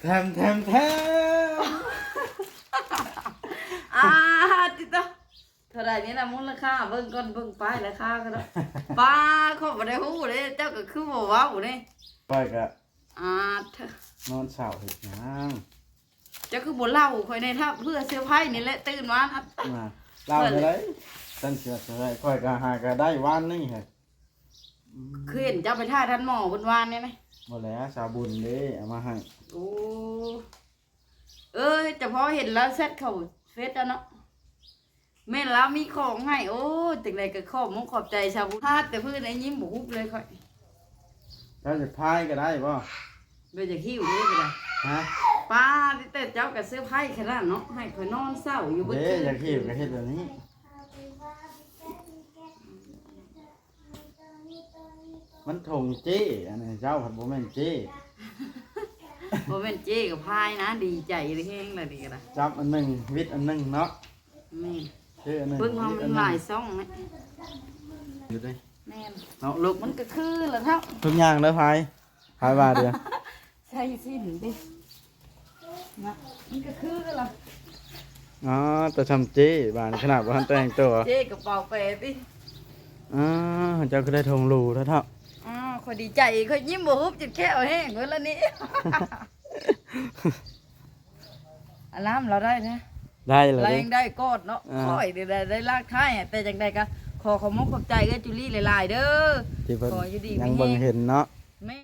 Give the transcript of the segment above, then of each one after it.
ແຖມ ແຖມ ແຖມ ອາ ຕິດຕໍ່ ເທົ່າໃດນີ້ນະ ມູນລະຄ່າ ເບິ່ງກ່ອນ ເບິ່ງປ້າຍລາຄາກ່ອນເນາະ. ປ້າ ຂ້ອຍບໍ່ໄດ້ຮູ້ເດ້ ເຈົ້າກໍຄືບໍ່ເວົ້າເດ້. ຂ້ອຍກໍ ອາ ນອນເສົ້າເຮັດຫຍັງ? ເຈົ້າຄືບໍ່ເລົ່າຂ້ອຍແດ່ ຖ້າເພື່ອເຊີໄພນີ້ແຫຼະ ຕື່ນມານະ ເລົ່າແນວໃດ? ຊັ້ນເຊື່ອເຊີໄພ ຂ້ອຍກໍຫາກໍໄດ້ວານນີ້ຫັ້ນ. ຄືເຫັນເຈົ້າໄປຖ່າຍທ່ານໝໍເພິ່ນວານນີ້ນະ. ບໍ່ແຫຼະ ສາວບຸນເດ້ເອົາມາໃຫ້. ໂອ້ ເອີ ຈະພໍເຫັນລາວແຊັດເຂົ້າເຟສແລ້ວເນາະ. ແມ່ນລາວມີຂອງໃຫ້. ໂອ້ ຈັ່ງໃດກໍຂອບມຸກຂອບໃຈຊາວບຸນ. ພາດແຕ່ພື້ນໄອ້ຍິ້ມບໍ່ຮຸບເລີຍຂ້ອຍ. ເຈົ້າຈະພາຍກໍໄດ້ບໍ່? ບໍ່ຢາກຫິ້ວເດ້ກໍໄດ້. ຮະ? ປ້າ ແຕ່ເຈົ້າກໍເຊີໄພຂະໜາດເນາະ ໃຫ້ຂ້ອຍນອນເສົ້າຢູ່ເບິດຄືນ. ຢາກຫິ້ວກໍເຮັດແບບນີ້. ມັນຖົງເຈ້ ອັນນີ້ເຈົ້າພັດບໍ່ແມ່ນເຈ້. ບໍ່ແມ່ນເຈ້ກໍພາຍນະ ດີໃຈແຮງລະນີ້ກໍໄດ້. ຈັບອັນໜຶ່ງ ວິດອັນໜຶ່ງເນາະ. ແມ່ນ ເອີ ອັນໜຶ່ງ ເບິ່ງວ່າມັນຫຼາຍຊ່ອງແມ່ນ. ຢູ່ເດ້ ແມ່ນເນາະ ລູກ ມັນກໍຄືລະເນາະ ທຸກຢ່າງເດີພາຍ. ໃຜວ່າເດ ໃສ່ສິ້ນເດ ນະ ມັນກໍຄືລະ. ອໍ ແຕ່ຊ່ຳເຈ້ ບາດນີ້ຂະໜາດບໍ່ທັນແຕ່ງຕົວ ເຈ້ກະເປົາແປຕິ. ອໍ ເຈົ້າຄືໄດ້ຖົງຫຼູແທ້ເທາະ. ອໍ ຂ້ອຍດີໃຈ ຂ້ອຍຍິ້ມບໍ່ຮຸບ ຈົນແຂ້ວແຫ້ງເບິດລະນີ້. ອາລາມລາວໄດ້ນະ ໄດ້ລະ ລາວຍັງໄດ້ກອດເນາະ. ອາ ຂ້ອຍໄດ້ ໄດ້ລາກທ້າຍ. ແຕ່ຈັ່ງໃດກໍຂໍຂອບມຸກຂອບໃຈເອື້ອຍຈູລີຫຼາຍໆເດີ ທີ່ເພິ່ນຍັງເບິ່ງເຫັນເນາະ. ແມ່ນ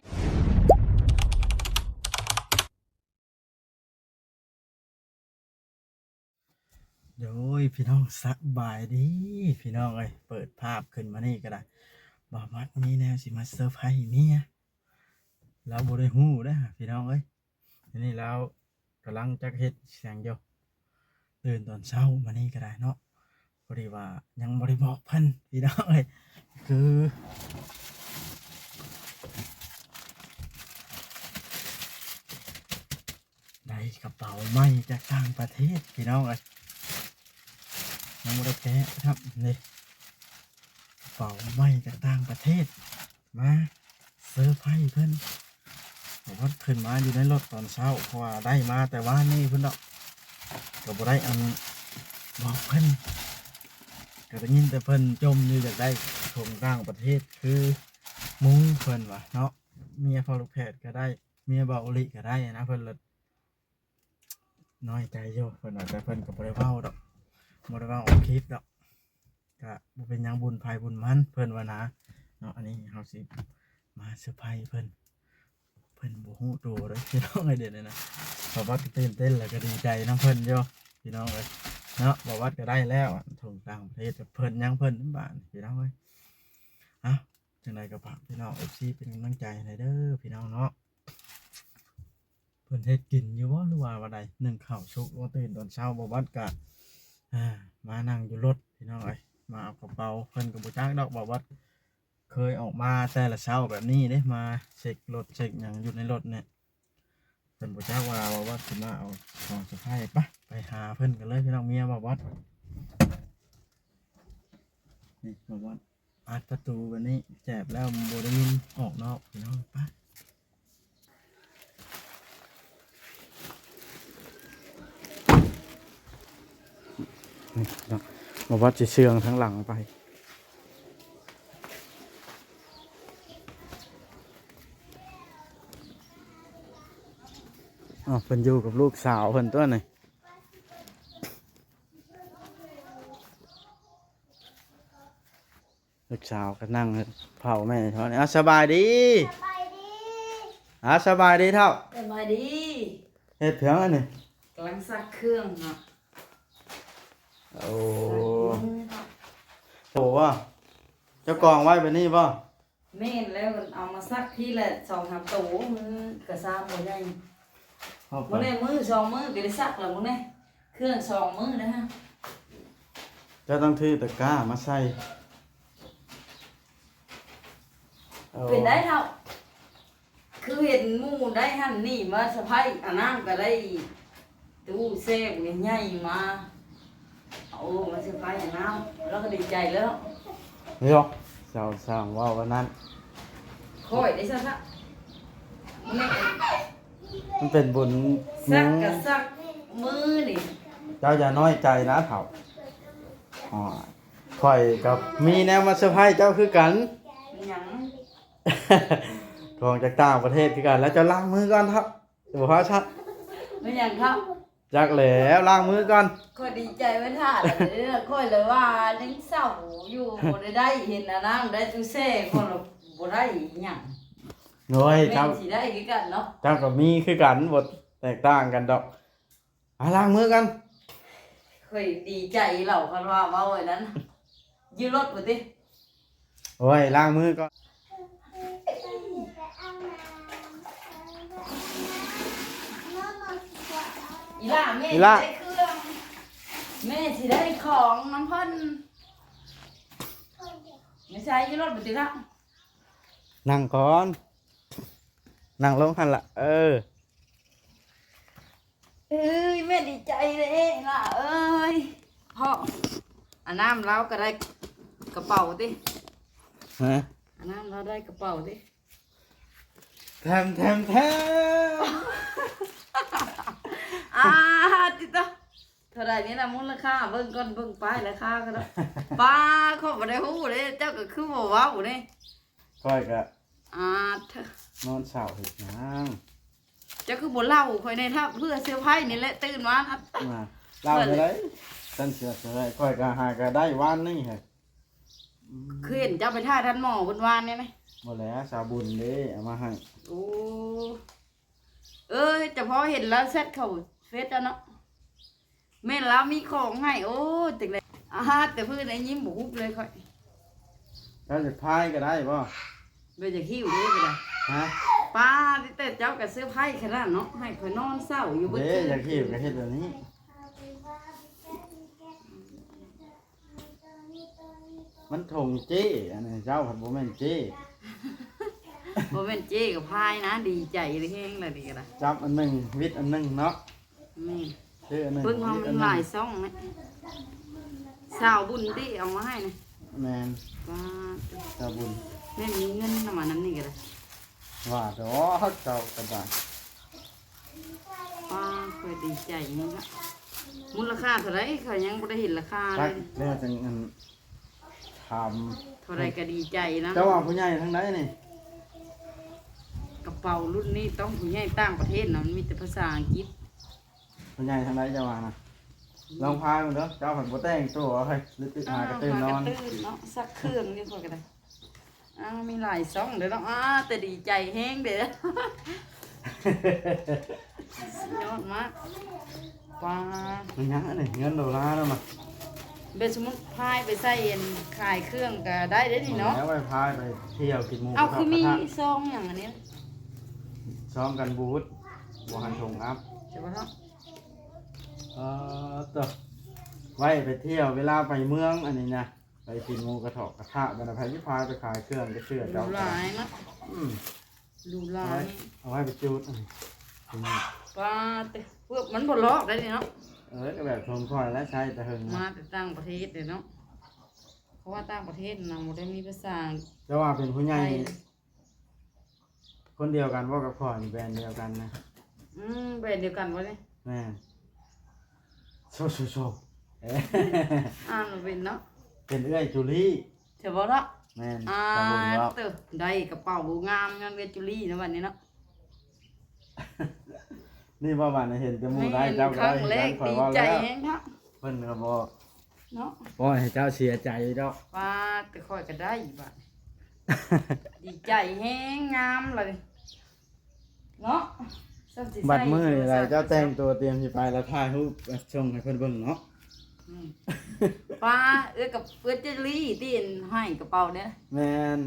ໂດຍ ພີ່ນ້ອງ ສະບາຍດີພີ່ນ້ອງເອີຍ. ເປີດພາບຂຶ້ນມານີ້ກໍໄດ້ ບ່າວວັດມີແນວຊິມາເຊີໄພເມຍ. ລາວບໍ່ໄດ້ຮູ້ເດ້ພີ່ນ້ອງເອີຍ. ອັນນີ້ລາວກຳລັງຈັກເຮັດຫຍັງຢູ່ ຕື່ນຕອນເຊົ້າມານີ້ກໍໄດ້ເນາະ. ພໍດີວ່າຍັງບໍ່ໄດ້ບອກເພິ່ນພີ່ນ້ອງເອີຍ ຄືໄດ້ກະເປົາໃໝ່ຈາກຕ່າງປະເທດພີ່ນ້ອງເອີຍ. ຍັງບໍ່ໄດ້ແກະຊ້ຳ ນີ້ ກະເປົາໃໝ່ຈາກຕ່າງປະເທດ ມາເຊີໄພເພິ່ນ. ບອກວ່າຂຶ້ນມາຢູ່ໃນລົດຕອນເຊົ້າ ເພາະວ່າໄດ້ມາແຕ່ວານນີ້ພຸ້ນດອກ ກໍບໍ່ໄດ້ອັນບອກເພິ່ນ. ກໍໄດ້ຍິນແຕ່ເພິ່ນຈົ່ມຢູ່ ຢາກໄດ້ຖົງຕ່າງປະເທດຄືໝູ່ເພິ່ນວ່າເນາະ. ເມຍພໍ່ລູກແພດກໍໄດ້ ເມຍເບົາອີ່ຫຼີກໍໄດ້ນະ. ເພິ່ນລະນ້ອຍໃຈຢູ່ ເພິ່ນວ່າ ແຕ່ເພິ່ນກໍບໍ່ໄດ້ເວົ້າດອກ ບໍ່ໄດ້ເວົ້າອອກຄລິບດອກ. ກະບໍ່ເປັນຫຍັງ ບຸນໃຜບຸນມັນ ເພິ່ນວ່ານະເນາະ. ອັນນີ້ເຮົາຊິມາເຊີໄພເພິ່ນ ເພິ່ນບໍ່ຮູ້ໂຕເດີພີ່ນ້ອງເອີຍ. ດຽວນີ້ນະ ບ່າວວັດກໍຕື່ນເຕັ້ນ ແລ້ວກໍດີໃຈນຳເພິ່ນຢູ່ພີ່ນ້ອງເອີຍເນາະ. ບ່າວວັດກໍໄດ້ແລ້ວ ຖົງຕ່າງປະເທດ ເພິ່ນຍັງເພິ່ນບາດນີ້ພີ່ນ້ອງເອີຍ. ເອົ້າ ຈັ່ງໃດກໍຝາກພີ່ນ້ອງເອັຟຊີເປັນກຳລັງໃຈໃຫ້ເດີພີ່ນ້ອງເນາະ. ເພິ່ນເຮັດກິນຢູ່ບໍ່ ຫຼືວ່າວ່າໃດ? ໜຶ້ງເຂົ້າສຸກ ຕື່ນຕອນເຊົ້າ ບ່າວວັດກະ ອ່າ ມານັ່ງຢູ່ລົດພີ່ນ້ອງເອີຍ. ມາເອົາກະເປົາ ເພິ່ນກໍບໍ່ຈັກດອກ ບ່າວວັດເຄີຍອອກມາແຕ່ລະເຊົ້າແບບນີ້ເດ້ ມາເຊັກລົດເຊັກຫຍັງຢູ່ໃນລົດນີ້. ເພິ່ນບໍ່ຈັກວ່າບ່າວວັດຊິມາເອົາຂອງເຊີໄພ. ໄປ ໄປຫາເພິ່ນກັນເລີຍພີ່ນ້ອງ ເມຍບ່າວວັດ. ນີ້ບ່າວວັດ ອັດປະຕູບາດນີ້ ແຈບແລ້ວບໍ່ໄດ້ຍິນອອກນອກພີ່ນ້ອງ. ໄປ ນີ້ເນາະ ບ່າວວັດຊິເຊື່ອງທາງຫຼັງໄປ. ອ້າວ ເພິ່ນຢູ່ກັບລູກສາວເພິ່ນຕົວນີ້. ລູກສາວກໍນັ່ງເຝົ້າແມ່ເທົ່ານີ້. ອ້າວ ສະບາຍດີ ສະບາຍດີ. ອ້າວ ສະບາຍດີເຖົ້າ ສະບາຍດີ. ເຮັດຫຍັງອັນນີ້? ກຳລັງຊັກເຄື່ອງເນາະ. ໂອ້ ໂຕບໍ່? ເຈົ້າກອງໄວ້ແບບນີ້ບໍ່? ແມ່ນແລ້ວ ເອົາມາຊັກທີລະສອງສາມໂຕ ມັນກະຊາມບໍ່ໃຫຍ່. ມື້ນີ້ມື້ສອງມື້ກໍໄດ້ຊັກແລ້ວ ມື້ນີ້ເຄື່ອງສອງມື້ນະ. ເຈົ້າຕ້ອງຖືຕະກ້າມາໃສ່. ເປັນໄດເຖົ້າ? ຄືເຫັນໝູ່ໄດ້ຫັ້ນນີ້ມາສະໄພ ອານາງກໍໄດ້ ຕູ້ແຊ່ບໃຫຍ່ໆມາ ໂອ້ ມາເຊີໄພອານາງ ລາວກໍດີໃຈແລ້ວ. ເນາະ ເຈົ້າຊ່າງເວົ້າອັນນັ້ນ. ຂ້ອຍໄດ້ຊະຊະ ແມ່ນ ມັນເປັນບຸນ ສັກກະສັກມືນີ້ ເຈົ້າຢ່ານ້ອຍໃຈນະເຖົ້າ. ອໍ ຂ້ອຍກໍມີແນວມາເຊີໄພເຈົ້າຄືກັນ. ຫຍັງ? ຂອງຈາກຕ່າງປະເທດຄືກັນ. ແລ້ວເຈົ້າລ້າງມືກ່ອນເຖົ້າ. ບໍ່ພາສັດ ແມ່ນຫຍັງເຖົ້າ? ຈັກແຫຼ້ວ ລ້າງມືກ່ອນ. ຂ້ອຍດີໃຈໄວ້ຖ້າແລ້ວເດ້ ຂ້ອຍລະວ່າຍັງເສົ້າຢູ່ ບໍ່ໄດ້ໄດ້ເຫັນອັນນັ້ນໄດ້ຕູ້ແຊ່ ຂ້ອຍລະບໍ່ໄດ້ອີຫຍັງ. ໂອ້ຍ ແມ່ນ ເຈົ້າ ຊິໄດ້ຄືກັນເນາະ ເຈົ້າກໍມີຄືກັນ ບໍ່ແຕກຕ່າງກັນດອກ. ອາ ລ້າງມືກັນ. ຂ້ອຍດີໃຈເຫຼົ່າ ຄັນວ່າເວົ້າອັນນັ້ນ ຢູ່ລົດພຸ້ນຕິ. ໂອ້ຍ ລ້າງມືກ່ອນ. ອີ່ຫຼ້າ ແມ່ ອີ່ຫຼ້າ ຊິໄດ້ເຄື່ອງ ແມ່ຊິໄດ້ຂອງນຳເພິ່ນ. ແມ່ໃສ່ຢູ່ລົດບໍ່ຕິລະ. ນັ່ງກ່ອນ ນັ່ງລົງຫັ້ນລະ ເອີ. ເອີຍ ແມ່ດີໃຈເດ້ຫຼ້າເອີຍ. ເພາະອານ້ຳລາວກໍໄດ້ກະເປົາຕິ. ຮະ? ອານ້ຳລາວໄດ້ກະເປົາຕິ. ແທມ ແທມ ແທມ. ອາ ຕິດຕໍ່ ເທົ່າໃດນີ້ລະ ມູນລະຄ່າ? ເບິ່ງກ່ອນ ເບິ່ງປ້າຍລາຄາກ່ອນເນາະ. ປ້າ ຂ້ອຍບໍ່ໄດ້ຮູ້ເດ້ ເຈົ້າກໍຄືບໍ່ເວົ້າເດ້. ຂ້ອຍກະ ອາ ນອນເສົ້າເຮັດຫຍັງ? ເຈົ້າຄືບໍ່ເລົ່າຂ້ອຍແດ່ ຖ້າເພື່ອເຊີໄພນີ້ແຫຼະ ຕື່ນມາ ມາເລົ່າແນວໃດ? ຊັ້ນເຊື່ອເຊີໄພ ຂ້ອຍກໍຫາກໍໄດ້ວານນີ້ຫັ້ນ. ຄືເຫັນເຈົ້າໄປຖ່າຍທ່ານໝໍເພິ່ນວານນີ້ນະ. ບໍ່ແຫຼະ ສາວບຸນເດ້ເອົາມາໃຫ້. ໂອ້ ເອີຍ ຈະພໍເຫັນລາວແຊັດເຂົ້າເຟສແລ້ວເນາະ. ແມ່ນລາວມີຂອງໃຫ້. ໂອ້ ຈັ່ງໃດ ອາ ແຕ່ພື້ນໄອ້ຍິ້ມບໍ່ຮຸບເລີຍຂ້ອຍ. ເຈົ້າຈະພາຍກໍໄດ້ບໍ່? ບໍ່ຢາກຫິ້ວເດ້ກໍໄດ້. ຮະ? ປ້າ ແຕ່ເຈົ້າກໍເຊີໄພຂະໜາດເນາະ ໃຫ້ຂ້ອຍນອນເສົ້າຢູ່ເບິດຄືນ. ຢາກຫິ້ວກໍເຮັດແບບນີ້. ມັນຖົງເຈ້ ອັນນີ້ເຈົ້າພັດບໍ່ແມ່ນເຈ້. ບໍ່ແມ່ນເຈ້ກໍພາຍນະ ດີໃຈແຮງລະນີ້ກໍໄດ້. ຈັບອັນໜຶ່ງ ວິດອັນໜຶ່ງເນາະ. ແມ່ນ ເບິ່ງວ່າມັນຫຼາຍຊ່ອງນະ. ສາວບຸນຕິເອົາມາໃຫ້ນະ. ແມ່ນ ວ່າ ສາວບຸນ ແມ່ນມີເງິນນຳອັນນັ້ນນີ້ກໍໄດ້. ວ່າແຕ່ວ່າເຈົ້າກໍໄດ້. ວ້າ ຂ້ອຍດີໃຈແຮງລະ. ມູນລະຄ່າເທົ່າໃດ? ຂ້ອຍຍັງບໍ່ໄດ້ເຫັນລາຄາເລີຍ. ແລ້ວຈັ່ງອັນ ຖາມ ເທົ່າໃດກໍດີໃຈນະ. ເຈົ້າວ່າຜູ້ໃຫຍ່ທາງໃດນີ້? ກະເປົາລຸ້ນນີ້ຕ້ອງຜູ້ໃຫຍ່ຕ່າງປະເທດນະ ມັນມີແຕ່ພາສາອັງກິດ. ຜູ້ໃຫຍ່ທາງໃດເຈົ້າວ່ານະ? ອືມ ລອງພາຍເບິ່ງເດີ. ເຈົ້າພັດບໍ່ແຕ່ງຕົວ ເຮີ້ຍ ຫຼືຕື່ນ ອ້າວ ຫາກະຕື່ນນອນ ຫາກະຕື່ນເນາະ. ຊັກເຄື່ອງຢູ່ ຂ້ອຍກໍໄດ້. ອ້າວ ມີຫຼາຍຊ່ອງເດ້ເນາະ. ອ້າ ແຕ່ດີໃຈແຮງເດ້. ສຸດຍອດມາກ. ປ້າ ແມ່ນຫຍັງອັນນີ້? ເງິນໂດລາແລ້ວມາ. ແບບສົມມຸດພາຍໄປໃສ່ອັນຂາຍເຄື່ອງກໍໄດ້ເດ້ນີ້ເນາະ. ແລ້ວໄປພາຍໄປທ່ຽວກິນໝູກ. ເອົາ ຄືມີຊອງຫຍັງອັນນີ້? ຊອງກັນບູດ ບໍ່ໃຫ້ຖົງອັບ. ເອີ ໂຕ ໄວ້ໄປທ່ຽວ ເວລາໄປເມືອງອັນນີ້ນະ. ໄປກິນໝູກະເທາະກະທະ ບັດນະ ໃຜຊິພາໄປຂາຍເຄື່ອງ ກະເຊື່ອເຈົ້າ ຫຼາຍເນາະ. ອືມ ຫຼູຫຼາ. ເອົາໄວ້ ເອົາໄວ້ໄປຈູດ. ປ້າ ແຕ່ເພື່ອມັນບໍ່ລອກໄດ້ເນາະ. ເອີ ກໍແບບຊົມຂ້ອຍແລ້ວ ໃຊ້ແຕ່ເຫິງ ມາແຕ່ຕ່າງປະເທດເດ້ເນາະ. ເພາະວ່າຕ່າງປະເທດນະ ບໍ່ໄດ້ມີພາສາ. ແຕ່ວ່າເປັນຜູ້ໃຫຍ່ ຄົນດຽວກັນບໍ່ກັບຂ້ອຍ? ແບຣນດຽວກັນນະ. ອືມ ແບຣນດຽວກັນບໍ່ນີ້? ແມ່ນ. ໂຊ ໂຊ ໂຊ ອ່ານບໍ່ເປັນເນາະ. ເປັນເອື້ອຍຈູລີ ເຈົ້າບໍ່ເນາະ? ແມ່ນ. ອ່າ ໄດ້ກະເປົາງາມຍ້ອນເອື້ອຍຈູລີນະບັດນີ້ເນາະ. ນີ້ບໍ່ ບາດນີ້ເຫັນແຕ່ໝູ່ໄດ້ ເຈົ້າກໍໄດ້ຄືກັນ. ຂ້ອຍເວົ້າແລ້ວ ດີໃຈແຮງເນາະ ເພິ່ນກໍບໍ່ ເນາະ ບໍ່ໃຫ້ເຈົ້າເສຍໃຈດອກ. ວ່າແຕ່ຂ້ອຍກໍໄດ້ບາດ ດີໃຈແຮງ ງາມເລີຍເນາະ. ບັດມື້ນີ້ລະ ເຈົ້າແຕ່ງຕົວຕຽມຊິໄປລະ ຖ່າຍຮູບສົ່ງໃຫ້ເພິ່ນເບິ່ງເນາະ. ອືມ ປ້າ ເອື້ອຍກັບເອື້ອຍເຈລລີ້ຕິໃຫ້ກະເປົາເດ້. ແມ່ນ.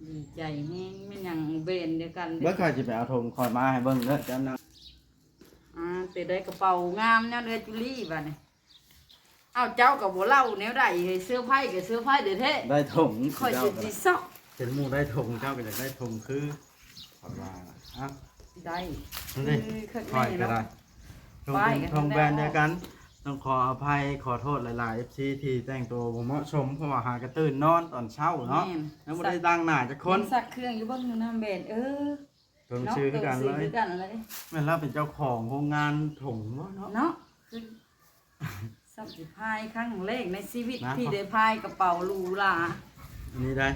ດີໃຈແຮງ. ແມ່ນຫຍັງ ແບຣນດຽວກັນເດ້. ເບິ່ງ ຂ້ອຍຊິໄປເອົາຖົງຂ້ອຍມາໃຫ້ເບິ່ງເດີ ຈຳນຳ. ອ່າ ແຕ່ໄດ້ກະເປົາງາມຍ້ອນເອື້ອຍຈູລີ້ບາດນີ້. ເອົ້າ ເຈົ້າກໍບໍ່ເລົ່າແນວໃດ ເຊີໄພກໍເຊີໄພແທ້ໆ. ໄດ້ຖົງ ຂ້ອຍຊິຊິຊອກ ເຫັນໝູ່ໄດ້ຖົງ ເຈົ້າກໍຢາກໄດ້ຖົງຄື ຂ້ອຍວ່າ. ເອົ້າ ໄດ້ ນີ້ ຂ້ອຍກໍໄດ້ ຖົງແບຣນດຽວກັນ. ຕ້ອງຂໍອະໄພ ຂໍໂທດຫຼາຍໆ ເອັຟຊີ ທີ່ແຕ່ງຕົວບໍ່ເໝາະສົມ ເພາະວ່າຫາກະຕື່ນນອນຕອນເຊົ້າເນາະ. ແມ່ນ. ຍັງບໍ່ໄດ້ລ້າງໜ້າຈັກຄົນ. ຍັງຊັກເຄື່ອງຢູ່ເບິ່ງນຳແບຣນ. ເອີ ຕົວໜັງສືຄືກັນເລີຍ ແມ່ນລາວເປັນເຈົ້າຂອງໂຮງງານຖົງບໍ່ເນາະ ເນາະ ຄື ສ່ຳຊິພາຍຄັ້ງແລກໃນຊີວິດ ນະ ທີ່ໄດ້ພາຍກະເປົາຫຼູຫຼາ ອັນນີ້ໄດ້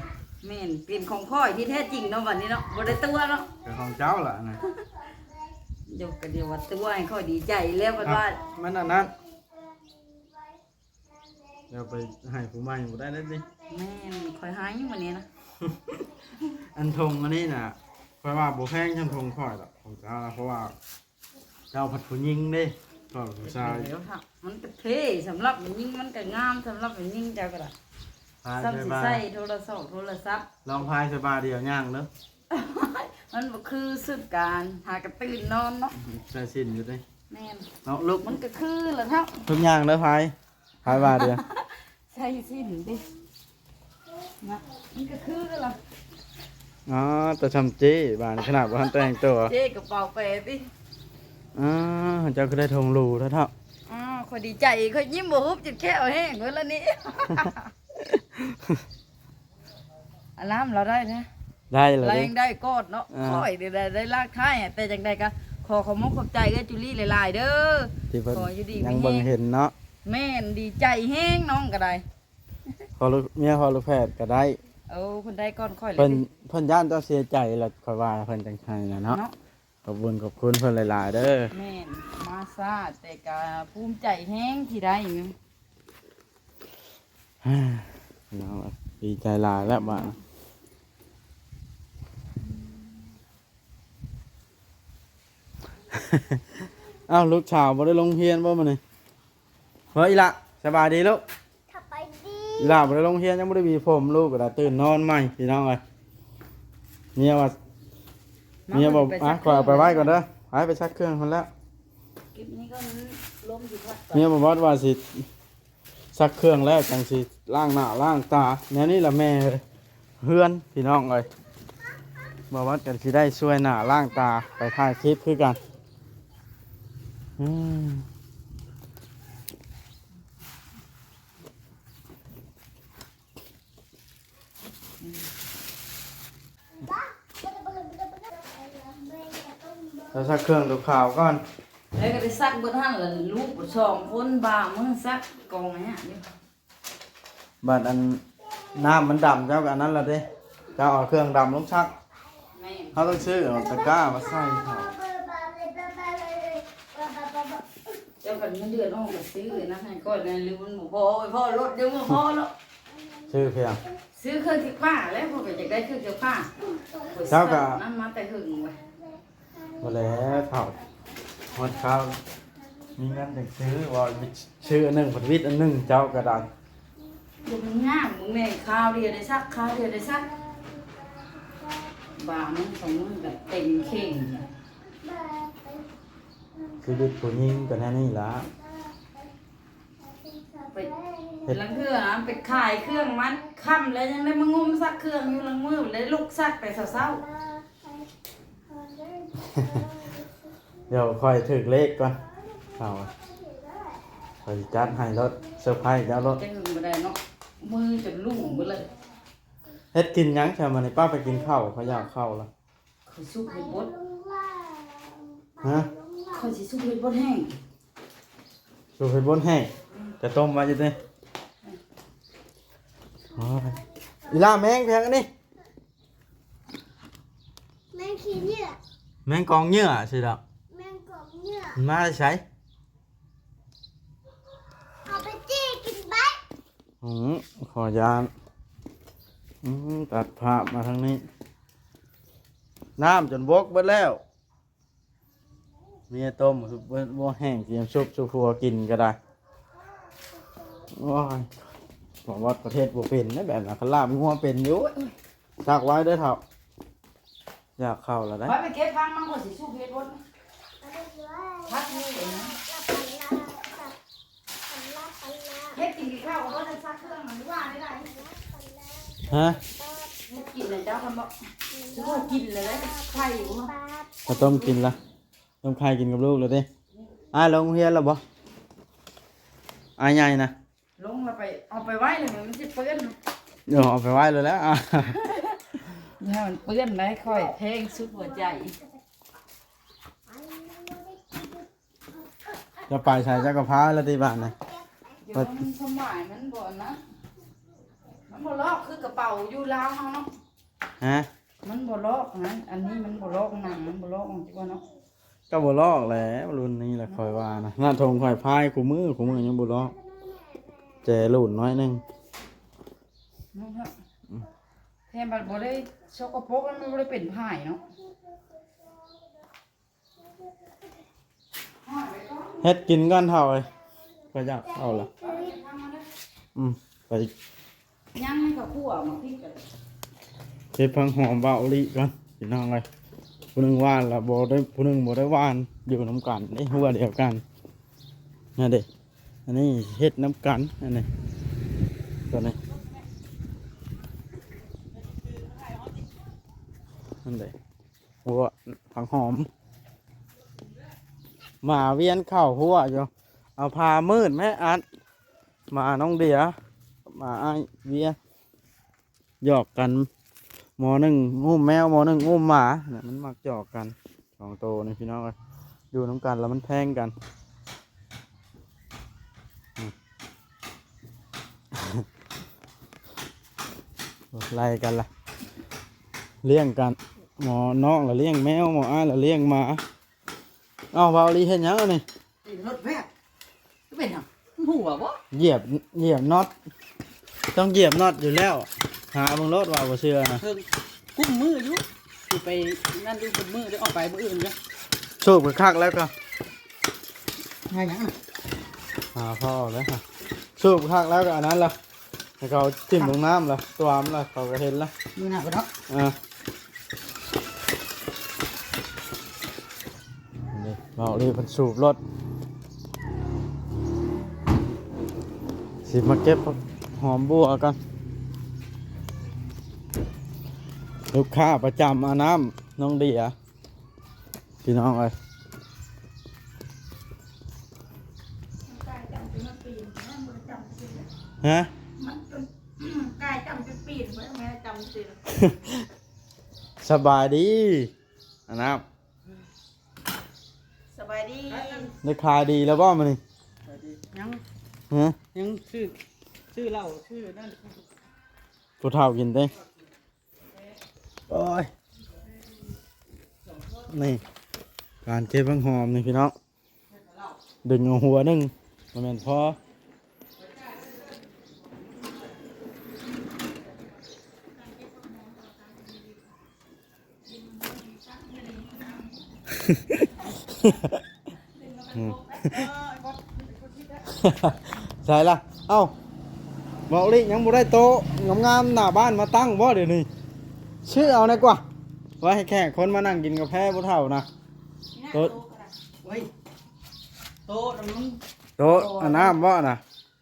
ແມ່ນ ເປັນຂອງຂ້ອຍທີ່ແທ້ຈິງເນາະ ບັດນີ້ເນາະ ບໍ່ໄດ້ຕົວະເນາະ ເປັນຂອງເຈົ້າລະນະ ຢອກກະດຽວວ່າຕົວະໃຫ້ຂ້ອຍດີໃຈແລ້ວ ເພິ່ນວ່າ ມັນອັນນັ້ນ ດຽວໄປໃຫ້ຜູ້ໃໝ່ບໍ່ໄດ້ເດ້ຕິ ແມ່ນ ຂ້ອຍໃຫ້ມື້ນີ້ນະ ອັນຖົງອັນນີ້ນະ ຂ້ອຍວ່າບໍ່ແພງສ່ຳຖົງຂ້ອຍດອກ ຂອງເຈົ້ານະ ເພາະວ່າ ເຈົ້າພັດຜູ້ຍິງເດ້ ຂ້ອຍຜູ້ຊາຍ ມັນກະເທ່ ສຳລັບແມ່ຍິງມັນກະງາມ ສຳລັບແມ່ຍິງເຈົ້າກະໄດ້ ສ່ຳຊິໃສ່ໂທລະສອບ ໂທລະສັບ ລອງພາຍສະບາດດຽວຍ່າງເດີ ມັນບໍ່ຄືຊຸດການ ຫາກະຕື່ນນອນເນາະ ໃສ່ສິ້ນຢູ່ເດ້ ແມ່ນ ເນາະ ລຸກ ມັນກະຄືລະເນາະ ທຸກຢ່າງເດີພາຍ ພາຍບາດດຽວ ໃສ່ສິ້ນເດ້ ນະ ມັນກະຄືລະ ອໍ ແຕ່ຊ່ຳເຈ້ບາດນີ້ ຂະໜາດບໍ່ທັນແຕ່ງຕົວ ເຈ້ກະເປົາແປຕິ ອໍ ເຈົ້າຄືໄດ້ຖົງຫຼູແທ້ເທາະ ອໍ ຂ້ອຍດີໃຈ ຂ້ອຍຍິ້ມບໍ່ຫຸບ ຈົນແຂ້ວແຫ້ງເບິດລະນີ້ ອາລາມລາວໄດ້ນະ ໄດ້ລະ ລາວຍັງໄດ້ກອດເນາະ ອ່າ ຂ້ອຍນີ້ໄດ້ ໄດ້ລາກທ້າຍ ແຕ່ຈັ່ງໃດກະຂໍຂອບມຸກຂອບໃຈເອື້ອຍຈູລີຫຼາຍໆເດີ ທີ່ເພິ່ນ ຂໍຢູ່ດີ ຍັງເບິ່ງເຫັນເນາະ ແມ່ນ ດີໃຈແຮງ ນ້ອງກະໄດ້ ພໍ່ລູກ ເມຍພໍ່ລູກແພດກະໄດ້ ໂອ້ ເພິ່ນໄດ້ກ່ອນຂ້ອຍເລີຍ ເພິ່ນ ເພິ່ນຢ້ານເຈົ້າເສຍໃຈລະ ຂ້ອຍວ່າເພິ່ນຈັ່ງໃຫ້ນະເນາະ ເນາະ ຂອບບຸນຂອບຄຸນເພິ່ນຫຼາຍໆເດີ ແມ່ນ ມາຊ້າແຕ່ກະພູມໃຈແຮງທີ່ໄດ້ ພີ່ນ້ອງ ດີໃຈຫຼາຍແລ້ວບາດນີ້ ອ້າວ ລູກສາວບໍ່ໄດ້ລົງຮຽນບໍ່ມື້ນີ້? ເຮີ້ຍ ອີ່ຫຼ້າ ສະບາຍດີລູກ? ສະບາຍດີ. ອີ່ຫຼ້າບໍ່ໄດ້ລົງຮຽນ ຍັງບໍ່ໄດ້ຫວີຜົມ ລູກກະໄດ້ຕື່ນນອນໃໝ່ ພີ່ນ້ອງເອີຍ ເມຍວ່າ ເມຍບອກ ອ່ະ ຂ້ອຍເອົາໄປໄວ້ກ່ອນເດີ ໄປ ໄປຊັກເຄື່ອງພຸ້ນແລ້ວ ເກັບນີ້ກ່ອນ ລົມຊິພັດ ເມຍບອກວ່າຊິ ຊັກເຄື່ອງແລ້ວຈັ່ງຊິລ້າງໜ້າລ້າງຕາ ແນວນີ້ລະແມ່ເຮືອນ ພີ່ນ້ອງເອີຍ ບໍ່ວ່າກັນຊິໄດ້ຊ່ວຍໜ້າລ້າງຕາ ໄປຖ່າຍຄລິບຄືກັນ ອືມ ເຮົາຊັກເຄື່ອງຕົວຂາວກ່ອນ ແລ້ວກະໄດ້ຊັກເບິດຫັ້ນລະ ລູກສອງຄົນ ບາງມື້ຊັກກອງອັນນີ້ຢູ່ ບາດອັນນ້ຳມັນດຳ ເຈົ້າກະອັນນັ້ນລະເດ້ ເຈົ້າເອົາເຄື່ອງດຳລົງຊັກ ແມ່ນ ເຮົາຕ້ອງຊື້ເອົາຕະກ້າມາໃສ່ເຂົາ ເຈົ້າຄັນເງິນເດືອນອອກກະຊື້ອັນນັ້ນໃຫ້ຂ້ອຍແດ່ ຫຼືມັນບໍ່ພໍ ໂອ້ຍ ພໍລົດ ດຽວບໍ່ພໍລະ ຊື້ເພື່ອ ຊື້ເຄື່ອງຊັກຜ້າແຫຼະ ຂ້ອຍກະຢາກໄດ້ເຄື່ອງຊັກຜ້າ ເຈົ້າກະ ຂ້ອຍສັ່ງນຳມາແຕ່ຫຶງແລ້ວ ບໍ່ແລ້ວເຖົ້າ ຮອດຄາວມີເງິນຈັ່ງຊື້ ວ່າຊື້ອັນໜຶ່ງພັດວິດອັນໜຶ່ງ ເຈົ້າກະໄດ້ ບໍ່ມັນຍາກ ເບິ່ງແດ່ ຄາວດຽວໄດ້ຊັກ ຄາວດຽວໄດ້ຊັກ ບາງມື້ສອງມື້ກະເຕັມເຄັ່ງ ຊີວິດຜູ້ຍິງກະແນວນີ້ລະ ໄປ ເຮັດ ລາງເທື່ອໄປຂາຍເຄື່ອງມັນ ຄ່ຳແລ້ວຍັງໄດ້ມາງຸ້ມຊັກເຄື່ອງຢູ່ ລາງມື້ໄດ້ລຸກຊັກແຕ່ເຊົ້າໆ ດຽວຂ້ອຍຖືກເລກກ່ອນ ເອົາ ຂ້ອຍຊິຈັດໃຫ້ໂລດ ເຊີໄພຣສ໌ເຈົ້າໂລດ ຈັ່ງບໍ່ໄດ້ເນາະ ມືຈົນລຸ້ງເບິດເລີຍ ເຮັດກິນຫຍັງຊະມື້ນີ້ ປ້າໄປກິນເຂົ້າ ຂ້ອຍຢາກເຂົ້າລະ ຂ້ອຍສຸກເຫັດບົດ ຮະ ຂ້ອຍຊິສຸກເຫັດບົດແຫ້ງ ສຸກເຫັດບົດແຫ້ງ ຈະຕົ້ມໄວ້ຢູ່ຕິ ໂອ້ຍ ອີ່ຫຼ້າ ແມງພຽງອັນນີ້ ແມງຂີ້ເຫຍື້ອ ແມງກອງເຫຍື້ອ ຊິດອກ ແມງກອງເຫຍື້ອ ມັນມາແຕ່ໃສ? ເອົາໄປຈີ່ກິນໄປ ອືມ ຂໍຢ້ານ ອືມ ຕັດພາບມາທາງນີ້ ນ້ຳຈົນບົກເບິດແລ້ວ ເມຍຕົ້ມ ບໍ່ແຫ້ງ ຕຽມຊຸບສູ່ຜົວກິນກະໄດ້ ໂອ້ຍ ບໍ່ວ່າປະເທດບໍ່ເປັນແບບນັ້ນ ຄັນລາບງົວເປັນຢູ່ ຊັກໄວ້ເດີເຖົ້າ ຢາກເຂົ້າລະໄດ໋ ຂ້ອຍໄປເກັບຜັກມັນ ຂ້ອຍຊິສຸກເຫັດບົດ ຜັກນີ້ເອງ ເຮັດກິນກິນເຂົ້າ ບໍ່ໄດ້ຊັກເຄື່ອງ ມັນວ່າໄດ້ໄດ໋ ຮະ ເຮັດກິນນະເຈົ້າ ຄັນບໍ່ ຊິບໍ່ກິນເລີຍໄດ໋ ໄຂ່ບໍ່ ເອົາຕົ້ມກິນລະ ຕົ້ມໄຂ່ກິນກັບລູກລະຕິ ອ້າຍລົງໂຮງຮຽນລະບໍ່ ອ້າຍໃຫຍ່ນະ ລົງແລ້ວໄປ ເອົາໄປໄວ້ແລ້ວມັນຊິເປື້ອນ ເອີ ເອົາໄປໄວ້ໂລດແຫຼະ ອ່າ ຢ່າໃຫ້ມັນເປື້ອນໄດ໋ ຂ້ອຍແພງສຸດຫົວໃຈ. ເຈົ້າໄປໃສ ເຈົ້າກໍພາລະຕິບາດນະ? ເອີ ມັນຄວາມໝາຍມັນບໍ່ອັນນັ້ນ ມັນບໍ່ລອກຄືກະເປົາຢູ່ລາວເຮົາເນາະ. ຮະ? ມັນບໍ່ລອກນະ ອັນນີ້ມັນບໍ່ລອກ ໜັງມັນບໍ່ລອກ ມັນຊິວ່າເນາະ. ກໍບໍ່ລອກແຫຼະ ລຸ້ນນີ້ລະຂ້ອຍວ່ານະ ໜ້າຖົງຂ້ອຍພາຍຄູ່ມື້ ຄູ່ມື້ຍັງບໍ່ລອກ ແຈຫຼຸ້ນໜ້ອຍໜຶ່ງ. ເນາະ ອືມ ແຖມບັດບໍ່ໄດ້ສະກະປົກ ມັນບໍ່ໄດ້ເປັນພາຍເນາະ. ເຮັດກິນກ່ອນເຖົ້າເອີຍ ຂ້ອຍຢາກເຂົ້າລະ. ອືມ ໄປ ຍັງມັນກໍຂົ້ວໝາກພິກກັນ ເກັບຜັກຫອມເບົາລີກ່ອນພີ່ນ້ອງເອີຍ. ຜູ້ໜຶ່ງຫວ່ານລະບໍ່ໄດ້ ຜູ້ໜຶ່ງບໍ່ໄດ້ຫວ່ານ ຢູ່ນຳກັນເດ້ ຮົ້ວດຽວກັນ ນັ້ນເດ້. ອັນນີ້ເຮັດນຳກັນ ອັນນີ້ ຕົວນີ້ ນັ້ນເດ້. ຫົວຜັກຫອມ ໝາວຽນເຂົ້າຫົວຢູ່. ເອົາຜ້າມືດແມ້ອັດ ໝານ້ອງເດຍ ໝາອ້າຍເວຍ ຫຍອກກັນ ໝໍໜຶ່ງອຸ້ມແມວ ໝໍໜຶ່ງອຸ້ມໝາ ມັນມັກຫຍອກກັນສອງໂຕນີ້ພີ່ນ້ອງເອີຍ. ຢູ່ນຳກັນລະມັນແພງກັນ ອືມ ໄລ່ກັນລະ ລ້ຽງກັນ ໝໍນ້ອງລະລ້ຽງແມວ ໝໍອ້າຍລະລ້ຽງໝາ. ເອົ້າ ເບົາລີເຮັດຫຍັງອັນນີ້? ຕີນລົດແວບ ເປັນຫຍັງ? ມັນຮົ່ວບໍ່? ຢຽບ ຢຽບນັອດ ຕ້ອງຢຽບນັອດຢູ່ແລ້ວ. ຫາເບິ່ງໂລດວ່າບໍ່ເຊື່ອນະ ເພິ່ນກຸ້ມມືຢູ່ ຊິໄປນັ້ນຢູ່ ກຸ້ມມືໄດ້ອອກໄປມື້ອື່ນເດີ. ສູບຄັກໆແລ້ວກໍ ຫາຫຍັງນະ? ຫາພໍ່ແລ້ວ ສູບຄັກແລ້ວກໍອັນນັ້ນລະ ໃຫ້ເຂົາຖິ້ມລົງນ້ຳລະ ຕົວມລະ ເຂົາກໍເຫັນລະ ມື້ໜ້າກໍເນາະ. ເອີ ນີ້ ເບົາລີເພິ່ນສູບລົດ ຊິມາເກັບຫອມບົ່ວກ່ອນ. ລູກຄ້າປະຈຳອານ້ຳນ້ອງເດຍ ພີ່ນ້ອງເອີຍ. ຮະ? ກາຍຈຳຈະປີນ ແມ່ຈຳຊື່ ສະບາຍດີອານ້ຳ. ສະບາຍດີ. ໄດ້ຂາຍດີແລ້ວບໍ່ມື້ນີ້? ຍັງ. ຮະ? ຍັງຊື້ ຊື້ເຫຼົ້າ ຊື້ນັ້ນ ຜູ້ເຖົ້າກິນເດ້. ໂອ້ຍ ນີ້ ການເກັບຜັກຫອມນີ້ພີ່ນ້ອງ ດຶງເອົາຫົວໜຶ່ງ ບໍ່ແມ່ນພໍ. ໃສລະ? ເອົ້າ ເບົາລີຍັງບໍ່ໄດ້ໂຕະງາມໆໜ້າບ້ານມາຕັ້ງບໍ່ດຽວນີ້? ຊື້ເອົາແດ່ກວ່າ ໄວ້ໃຫ້ແຂກຄົນມານັ່ງກິນກາແຟຜູ້ເຖົ້ານະ. ໂຕະ ໂອ້ຍ ໂຕະນະ ໂຕະອາບນ້ຳບໍ່ນະ?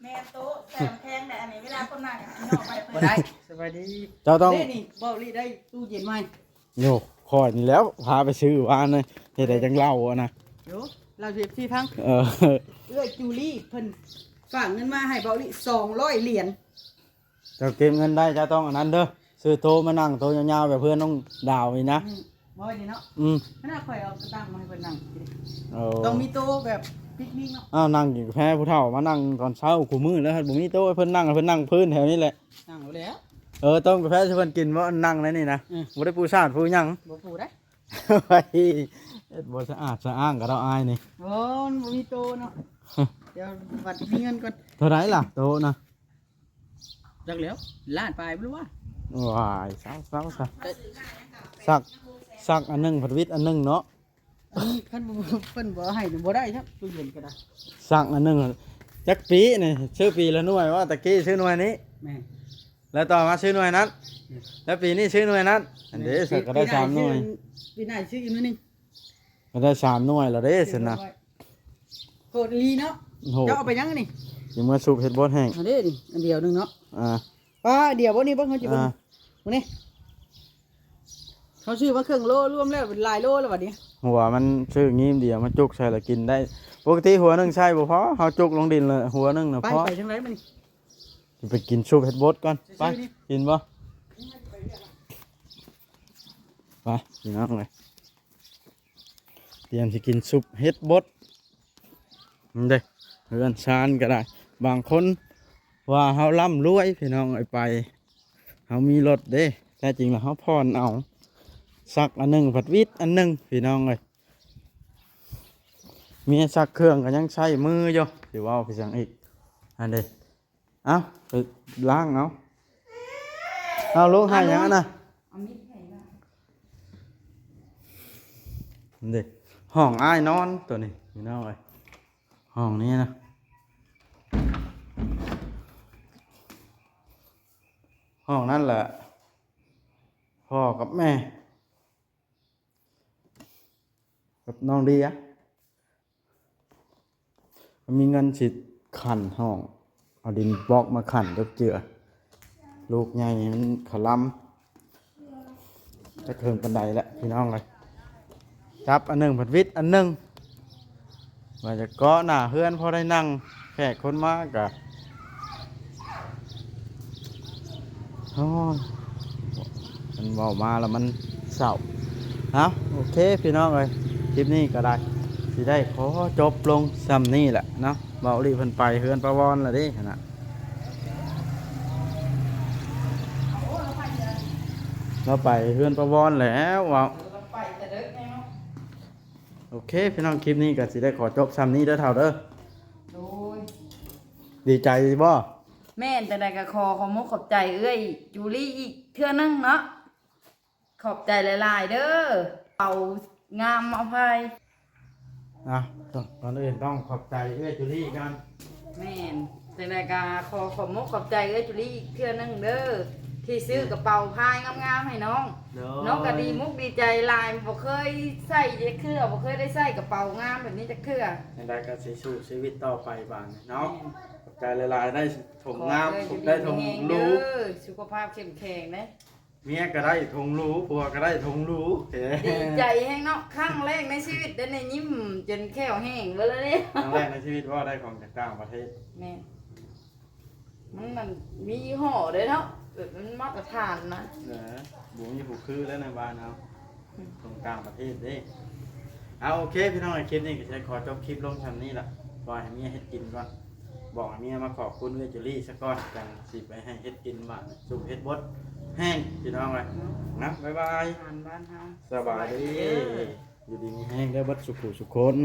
ແມ່ນ ໂຕະແຕ່ແຂງແດ່ ອັນນີ້ເວລາຄົນມາກໍກິນເນາະ ໄປເປີດ ບໍ່ໄດ້. ສະບາຍດີ. ເຈົ້າຕ້ອງ ເດ້ນີ້ ເບົາລີໄດ້ຕູ້ເຢັນໃໝ່. ໂຍ ຂ້ອຍນີ້ແຫຼ້ວພາໄປຊື້ວານນີ້ ເຮັດໃດຈັ່ງເລົ່າຫັ້ນນະ. ໂຍ ເລົ່າສູ່ເອັຟຊີຟັງ. ເອີ ເອື້ອຍຈູລີເພິ່ນຝາກເງິນມາໃຫ້ເບົາລີສອງຮ້ອຍຫຼຽນ. ເຈົ້າເກັບເງິນໄດ້ ເຈົ້າຕ້ອງອັນນັ້ນເດີ ຊື້ໂຕະມານັ່ງໂຕະຍາວໆ ແບບເພື່ອນນ້ອງດາວນີ້ນະ. ອືມ ບໍ່ນີ້ເນາະ. ອືມ ຂະໜາດຂ້ອຍເອົາກະຕັງມາໃຫ້ເພິ່ນນັ່ງ. ໂອ້ ຕ້ອງມີໂຕະແບບປິກນິກເນາະ. ອ້າວ ນັ່ງກິນກາແຟ ຜູ້ເຖົ້າມານັ່ງຕອນເຊົ້າຄູ່ມື້ແລ້ວ ບໍ່ມີໂຕະໃຫ້ເພິ່ນນັ່ງ ໃຫ້ເພິ່ນນັ່ງພື້ນແຖວນີ້ແຫຼະ. ນັ່ງແລ້ວ. ເອີ ຕົ້ມກາແຟຊິເພິ່ນກິນບໍ່? ນັ່ງໃນນີ້ນະ. ອືມ ບໍ່ໄດ້ປູສາດປູຫຍັງ. ບໍ່ປູໄດ໋. ເຮັດບໍ່ສະອາດສະອ້າງກະດອກອ້າຍນີ້. ໂອ້ ມັນບໍ່ມີໂຕະເນາະ. ດຽວບັດມີເງິນກ່ອນ. ເທົ່າໃດລະໂຕະນະ? ຈັກແລ້ວ ລ້ານປາຍບໍ່ຮູ້ວ່າ. ວ້າຍ ເຊົາໆຊະ. ຊັກ ຊັກອັນໜຶ່ງ ພັດວິດອັນໜຶ່ງເນາະ. ອັນນີ້ຄັນບໍ່ ເພິ່ນບໍ່ໃຫ້ນີ້ບໍ່ໄດ້ຄັບ ຕູ້ເຢັນກໍໄດ້. ຊັກອັນໜຶ່ງ ຈັກປີນີ້ ຊື້ປີລະໜ່ວຍວ່າ ຕະກີ້ຊື້ໜ່ວຍນີ້. ແມ່ນ. ແລ້ວຕໍ່ມາຊື້ໜ່ວຍນັ້ນ. ແມ່ນ. ແລ້ວປີນີ້ຊື້ໜ່ວຍນັ້ນ. ອັນເດ້ ແມ່ນ. ຊັ້ນກໍໄດ້ສາມໜ່ວຍ. ປີໜ້າຊື້ອີກໜ່ວຍໜຶ່ງ. ກໍໄດ້ສາມໜ່ວຍແລ້ວເດ້ຊັ້ນນະ. ໂຫດອີ່ຫຼີເນາະ. ໂຫດ. ເຈົ້າເອົາໄປຫຍັງນີ້? ຊິເມືອສູບເຮັດບົດແຫ້ງ. ອັນເດ້ນີ້ ອັນດຽວໜຶ່ງເນາະ. ອ່າ. ປ້າ ດຽວບໍ່ນີ້ ເບິ່ງເຮົາຊິເບິ່ງ. ອ່າ. ມື້ນີ້ ເຮົາຊື້ມາເຄິ່ງໂລ ລວມແລ້ວເປັນຫຼາຍໂລແລ້ວບັດນີ້. ຫົວມັນຊື້ງີ້ມດຽວ ມາຈຸກໃສ່ລະກິນໄດ້. ປົກກະຕິຫົວໜຶ່ງໃສ່ບໍ່ພໍ ເຮົາຈຸກລົງດິນລະຫົວໜຶ່ງນະພໍ. ໄປ ໄປທາງໃດມື້ນີ້? ຊິໄປກິນສູບເຮັດບົດກ່ອນ. ໄປ ກິນບໍ່? ຊິໄປວຽກລະ. ໄປພີ່ນ້ອງເອີຍ ຕຽມຊິກິນຊຸບເຫັດບົດ ເດ້ ເຮືອນຊານກໍໄດ້ ບາງຄົນວ່າເຮົາລ່ຳລວຍພີ່ນ້ອງເອີຍ ໄປ ເຮົາມີລົດເດ້ ແທ້ຈິງແລ້ວເຮົາຜ່ອນເອົາ ຊັກອັນໜຶ່ງພັດວິດອັນໜຶ່ງພີ່ນ້ອງເອີຍ ເມຍຊັກເຄື່ອງກໍຍັງໃຊ້ມືຢູ່ ຊິເວົ້າໄປຫຍັງອີກ ອັນເດ້ ເອົາ ໄປລ້າງເອົາ ເອົາ ລູກໃຫ້ຫຍັງຫັ້ນນະ ເອົາມີດໃຫ້ລະ ເດ້ ຫ້ອງອ້າຍນອນໂຕນີ້ພີ່ນ້ອງເອີຍ ຫ້ອງນີ້ນະ ຫ້ອງນັ້ນແຫຼະ ພໍ່ກັບແມ່ ກັບນ້ອງເດຍ ມີເງິນຊິຂັນຫ້ອງ ເອົາດິນບລັອກມາຂັນຈັກເທື່ອ ລູກໃຫຍ່ມັນຂະລຳ ຈັກເຖິງປານໃດແຫຼະພີ່ນ້ອງເອີຍ ຈັບອັນໜຶ່ງພັດວິດອັນໜຶ່ງ ວ່າຈະເກາະໜ້າເຮືອນພໍໄດ້ນັ່ງ ແຂກຄົນມາກະ ໂອ້ຍ ມັນເວົ້າມາແລ້ວມັນເສົ້າ ເອົາ ໂອເຄພີ່ນ້ອງເອີຍ ຄລິບນີ້ກໍໄດ້ ຊິໄດ້ຂໍຈົບລົງຊ່ຳນີ້ແຫຼະເນາະ ເບົາຫຼີເພິ່ນໄປເຮືອນປາວອນລະເດ້ຫັ້ນນະ ລາວໄປເຮືອນປາວອນແລ້ວເວົ້າ ໄປແຕ່ເດິກແລ້ວ ໂອເຄພີ່ນ້ອງ ຄລິບນີ້ກໍຊິໄດ້ຂໍຈົບຊ່ຳນີ້ເດີເຖົ້າເດີ ໂດຍ ດີໃຈບໍ່? ແມ່ນ ຈັ່ງໃດກໍຂໍຂອບມຸກຂອບໃຈເອື້ອຍຈູລີອີກເທື່ອໜຶ່ງເນາະ ຂອບໃຈຫຼາຍໆເດີ ເປົາງາມເອົາພາຍ ອ່ະ ກ່ອນອື່ນຕ້ອງຂອບໃຈເອື້ອຍຈູລີກ່ອນ ແມ່ນ ຈັ່ງໃດກໍຂໍຂອບມຸກຂອບໃຈເອື້ອຍຈູລີອີກເທື່ອໜຶ່ງເດີ ທີ່ຊື້ກະເປົາພາຍງາມໆໃຫ້ນ້ອງ ໂດຍ ນ້ອງກໍດີມຸກດີໃຈຫຼາຍ ບໍ່ເຄີຍໃສ່ຈັກເທື່ອ ບໍ່ເຄີຍໄດ້ໃສ່ກະເປົາງາມແບບນີ້ຈັກເທື່ອ ຈັ່ງໃດກໍຊິສູ້ຊີວິດຕໍ່ໄປບາດນີ້ເນາະ ແມ່ນ ຂອບໃຈຫຼາຍໆ ໄດ້ຖົງງາມ ຂໍເອື້ອຍຈູລີມີແຮງເດີ ສຸຂະພາບເຂັ້ມແຂງເດີ ເມຍກໍໄດ້ຖົງຫຼູ ຜົວກໍໄດ້ຖົງຫຼູ ດີໃຈແຮງເນາະ ຄັ້ງແລກໃນຊີວິດໄດ້ຍິ້ມຈົນແຂ້ວແຫ້ງເບິດແລ້ວເດ້ ຄັ້ງແລກໃນຊີວິດເວົ້າໄດ້ຂອງຈາກຕ່າງປະເທດ ແມ່ນ ມັນ ມັນມີຍີ່ຫໍ້ເດ້ເນາະ ແບບມັນມາດຕະຖານນະ ເອີ ບໍ່ມີຜູ້ຄືແລ້ວໃນບ້ານເຮົາ ອືມ ຂອງຕ່າງປະເທດເດ້ ເອົາ ໂອເຄພີ່ນ້ອງ ຄລິບນີ້ກໍຊິໄດ້ຂໍຈົບຄລິບລົງຊ່ຳນີ້ລະ ປ່ອຍໃຫ້ເມຍເຮັດກິນກ່ອນ ບອກໃຫ້ເມຍມາຂອບຄຸນເອື້ອຍຈູລີຊະກ່ອນ ຈັ່ງຊິໄປໃຫ້ເຮັດກິນບາດນີ້ ຊຸບເຫັດບົດແຫ້ງພີ່ນ້ອງເອີຍ ນະ ບາຍບາຍ ອາຫານບ້ານເຮົາ ສະບາຍດີ ສະບາຍດີເດີ ຢູ່ດີມີແຮງເດີເບິດສູ່ຜູ້ສູ່ຄົນ.